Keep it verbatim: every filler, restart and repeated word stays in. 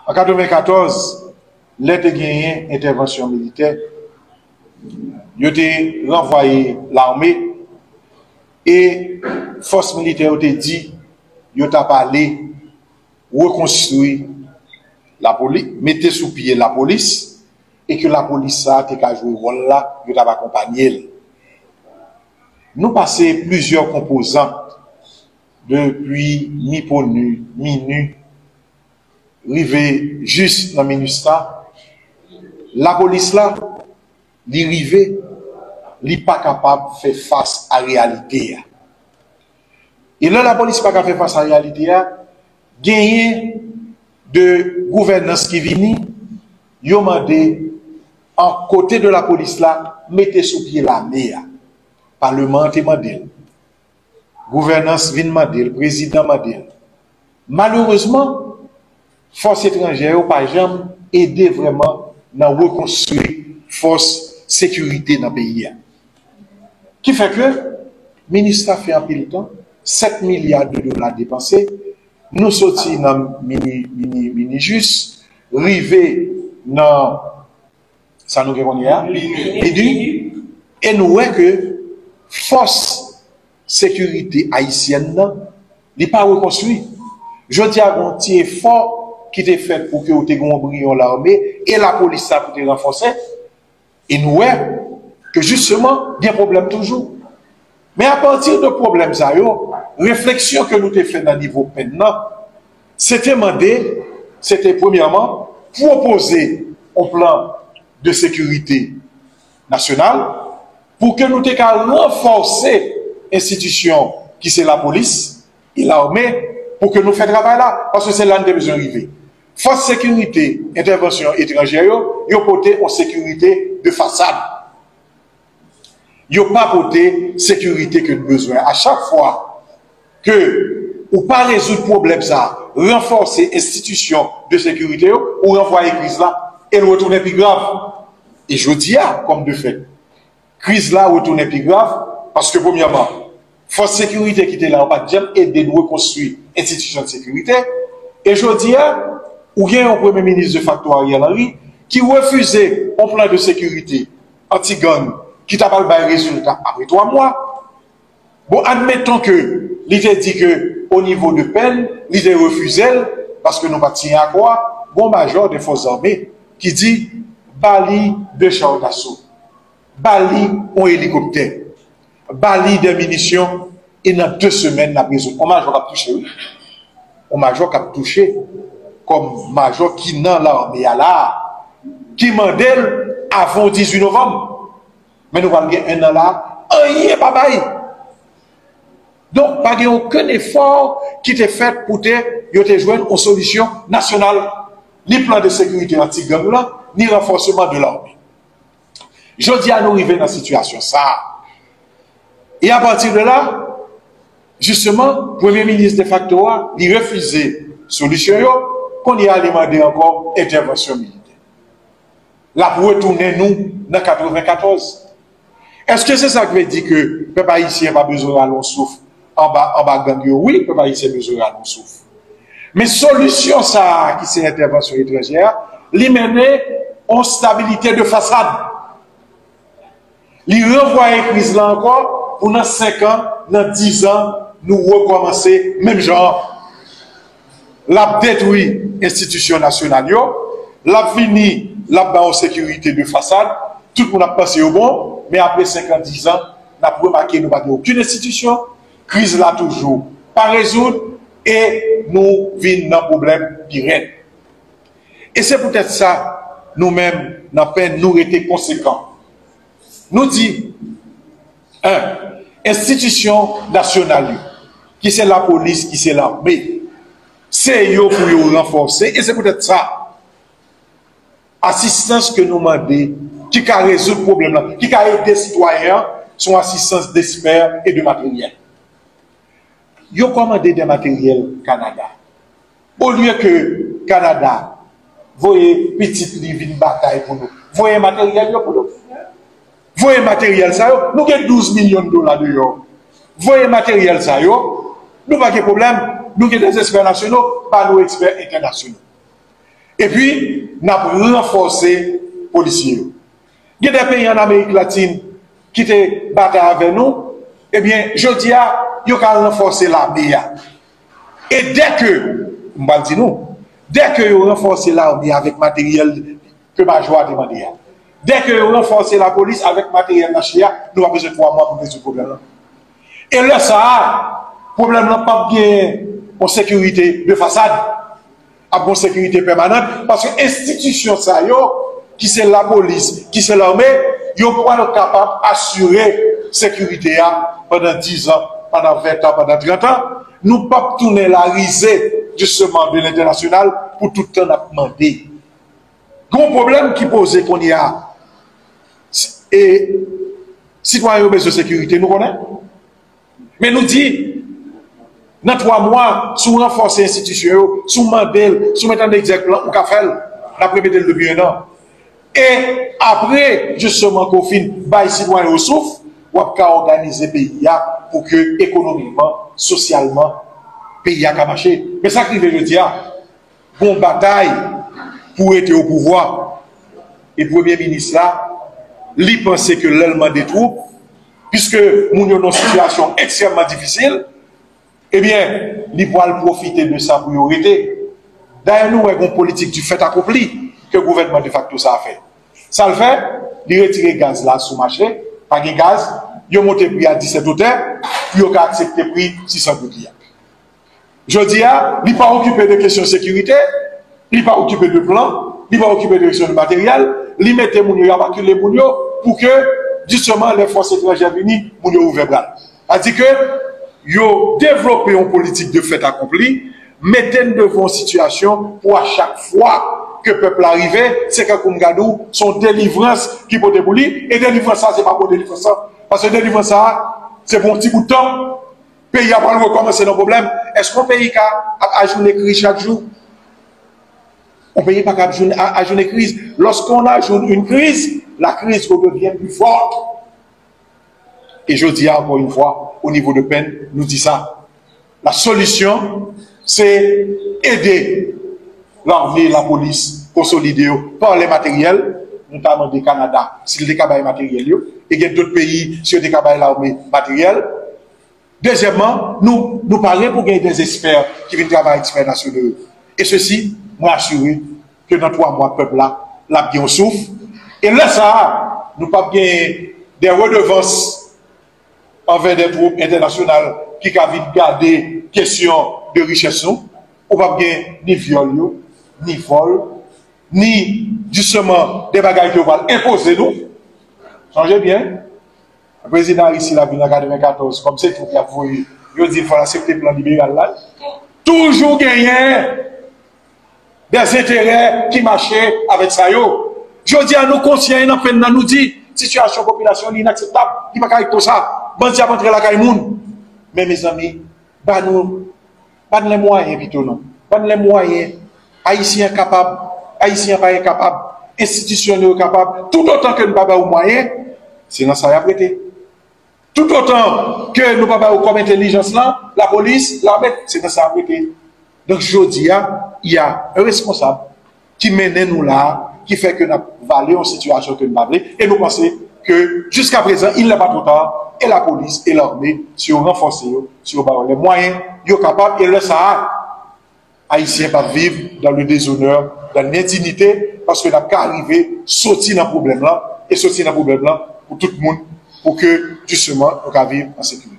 An katrevenkatòz, lè te genyen entèvansyon militè, yo te ranvwaye lame e fòs militè yo te di yo t ap ale rekonstwi lapoli-, mete sou pye lapolis, e ke lapolis sa a te ka jwe wòl la, yo t ap akonpanye l. Nou pase plizyè konpozant, depi MIPONU, MINU, rive jis nan MINUSTAH, lapolis la, li rive, li pa kapab fè fas a reyalite a. E lè lapolis pa ka fè fas a reyalite a, genyen de gouvènans ki vini, yo mande an kote de lapolis la, mete sou pye lame a. Paleman an te mande l. Gouvènans vin mande l, prezidan mande l. Malerezman, fòs etranjè yo pa janm ede vrèman nan rekonstwi fòs sekirite nan peyi a. Ki fè ke MINUSTAH fè anpil tan, sèt milya de dola depanse, nou soti nan mini, mini, mini jis, rive nan sa nou gen kounye a, MINU, e nou wè ke fòs sekirite ayisyèn nan, li pa rekonstwi. Jodi a, gen yon ti efò ki te fèt pou ke w te gen yon briyon lame e lapolis la pou te ranfòse. E nou wè ke jisteman, gen pwoblèm toujou. Men apati de pwoblèm sa yo, refleksyon ke nou te fè nan nivo pèn nan, se te mande, se te premyèman, pwopoze yon plan de sekirite nasyonal pou ke nou te ka ranfòse enstitisyon ki se lapolis e lame pou ke nou fè travay la, paske se la n te bezwen rive. Fòs sekirite, entèvansyon etranjè yo, yo pote yon sekirite de fasad. Yo pa pote sekirite ke n bezwen. A chak fwa ke ou pa rezoud pwoblèm sa, ranfòse enstitisyon de sekirite yo, ou ranvwaye kriz la, e l retounen pi grav. E jodi a, kòm de fèt, kriz la retounen pi grav, paske premyèman, fòs sekirite ki te la yo pa t janm ede n rekonstwi enstitisyon de sekirite. E jodi a, ou gen yon premye minis de facto, Ariel Henry, ki refize yon plan de sekirite anti-gang ki ta pral bay rezilta apre twa mwa. Bon, admeton ke li te di ke o nivo de pèn, li te refize l, paske nou pa t siyen akò a, gon majò de fòs zame ki di, ba li de char d'assaut, ba li yon elikoptè, ba li de minisyon, e nan de semèn, n ap rezoud. On majò k ap touche, wi. On majò k ap touche, kòm majò ki nan lame a la a, ki mande l avan dizuit novanm. Men nou pral gen en an la, anyen pa bay. Donk, pa gen okenn efò ki te fèt pou te, yo te jwenn yon solisyon nasyonal, ni plan de sekirite anti-gang lan, ni ranfòsman de lame. Jodi a, nou rive nan sitiyasyon sa a. E apati de la, jisteman, premye minis de facto a, li refize solisyon yo, kounye a, li mande ankò entèvansyon militè. L ap retounen nou nan katrevenkatòz. Èske se sa k vle di ke pèp ayisyen pa bezwen rale yon souf anba, anba gang yo? Wi, pèp ayisyen bezwen rale yon souf. Men solisyon sa a ki se entèvansyon etranjè a, li mennen yon stabilite de fasad. Li ranvwaye kriz la ankò pou nan senk an, nan diz an, nou rekòmanse menm jan an. L ap detwi enstitisyon nasyonal yo, l ap vini, l ap ba yon sekirite de fasad, tout moun ap panse yo bon, men apre senk an, diz an, n ap remake nou pa gen okenn enstitisyon, kriz la toujou pa rezoud, e nou vin nan pwoblèm pi rèd. E se poutèt sa, nou menm, nan pèn, nou rete konsekan. Nou di, en, enstitisyon nasyonal yo, ki se lapolis, ki se lame, se yo pou yo ranfòse, e se poutèt sa, asistans ke nou mande, ki ka rezoud pwoblèm lan, ki ka ede sitwayen an, se yon asistans d'espè e de materyèl. Yo kòmande de materyèl Kanada. Olye ke Kanada voye pitit li vin batay pou nou, voye materyèl yo pou nou. Voye materyèl sa yo, nou gen douz milyon dola deyò. Voye materyèl sa yo, nou pa gen pwoblèm, nou gen de ekspè nasyonal, ba nou ekspè entènasyonal. Epi, n ap ranfòse polisye yo. Gen de peyi ann Amerik Latin ki te batay avè nou, ebyen, jodi a, yo ka ranfòse lame a. E dèke, m pral di nou, dèke yo ranfòse lame avèk materyèl ke majò a te mande a, dèke yo ranfòse lapolis avèk materyèl mache a, nou pa bezwen twa mwa pou rezoud pwoblèm lan. E lè sa a, pwoblèm lan p ap gen yon sekirite de fasad, ap gen yon sekirite pèmanan, paske enstitisyon sa yo, ki se lapolis, ki se lame, yo pral kapab asire sekirite a pandan diz an, pandan ven an, pandan trant an. Nou p ap tounen larize, jisteman, de lentènasyonal pou tout tan n ap mande. Gen yon pwoblèm ki poze kounye a. E sitwayen yo bezwen sekirite, nou konnen. Men nou di, nan twa mwa, si w ranfòse enstitisyon yo, si w mande l, si w met an egzèk plan, ou ka fè l, n ap repete l depi en an. E apre, jisteman, ke w fin bay sitwayen yo souf, w ap ka òganize peyi a pou ke ekonomikman, sosyalman, peyi a ka mache. Men sa k rive jodi a, gon batay pou rete o pouvwa. E premye minis la, li panse ke lè l mande twoup, piske moun yo nan sitiyasyon ekstrèmman difisil, ebyen, li pral pwofite de sa pou yo rete. Dayè, nou wè gon politik du fait accompli ke gouvènman defakto sa a fè. Sa l fè, li retire gaz la sou mache, pa gen gaz, yo monte pri a disèt otè, pou yo ka aksepte pri sis san goud li a. Jodi a, li pa okipe de kesyon sekirite, li pa okipe de plan, li pa okipe de kesyon de materyèl, li mete moun yo, y ap akile moun yo pou ke, jisteman, lè fòs etranjè vini, moun yo ouvè bra l. Sa di ke yo devlope yon politik de fait accompli, mete n devan yon sitiyasyon pou a chak fwa ke pèp la rive, se kankou m ka di w, se yon delivrans ki pote pou li, e delivrans sa, se pa bon delivrans sa, paske delivrans sa, se pou yon ti bout tan. Peyi a pral rekòmanse nan pwoblèm. Èske yon peyi ka ap ajounen kriz chak jou? Yon peyi pa ka ajounen, a- ajounen kriz. Lorsqu'on ajoute une crise, la crise redevient plus forte. E jodi a, encore une fois, au niveau de peine, nou di sa. La solution, c'est aider l'armée, la police, konsolide yo par les matériels, notamment de Canada, si l te ka bay materyèl yo, e gen dòt peyi, si yo te ka bay lame materyèl, Dezyèmman, nou, nou pare pou gen des experts ki vin travay, expert nationaux yo. E sesi, mwen asire ke nan twa mwa, pèp la, l ap gen yon souf. E lè sa a, nou p ap gen de redevans anvè de twoup entènasyonal ki ka vin gade kesyon de richès nou. Ou p ap gen ni vyòl yo, ni vòl, ni, jisteman, de bagay ke yo pral enpoze nou. Sonje byen, Prezidan Aristide ap vin an katrevenkatòz, kòm se twoup y ap voye, yo di l fò l aksepte plan liberal la. Toujou genyen des enterè ki mache avèk sa yo. Jodi a, nou konsyan e nan penn nan, nou di, sitiyasyon popilasyon li inakseptab, li pa ka ret konsa. Bandi ap antre lakay moun. Men, mezanmi, ba nou, ba n lè mwayen pito non. Ba n lè mwayen. Ayisyen kapab, Ayisyen pa enkapab, enstitisyon nou yo kapab. Toutotan ke nou pa ba yo mwayen, se nan sa y ap rete. Toutotan ke nou pa ba yo kòm entèlijans lan, lapolis, lame, se nan sa y ap rete. Donk, jodi a, y a un responsab ki mennen nou la a, ki fè ke n ap vale yon sitiyasyon ke n pa vle, e nou panse ke jiska prezan, il n'est pas trop tard, e lapolis, e lame, si yo ranfòse yo, si yo ba yo lè mwayen, yo kapab, e lè sa a, Ayisyen p ap viv dans le déshonneur, dans l'indignité, paske n ap ka rive soti nan pwoblèm lan, e soti nan pwoblèm lan pou tout moun, pou ke, jisteman, nou ka viv an sekirite.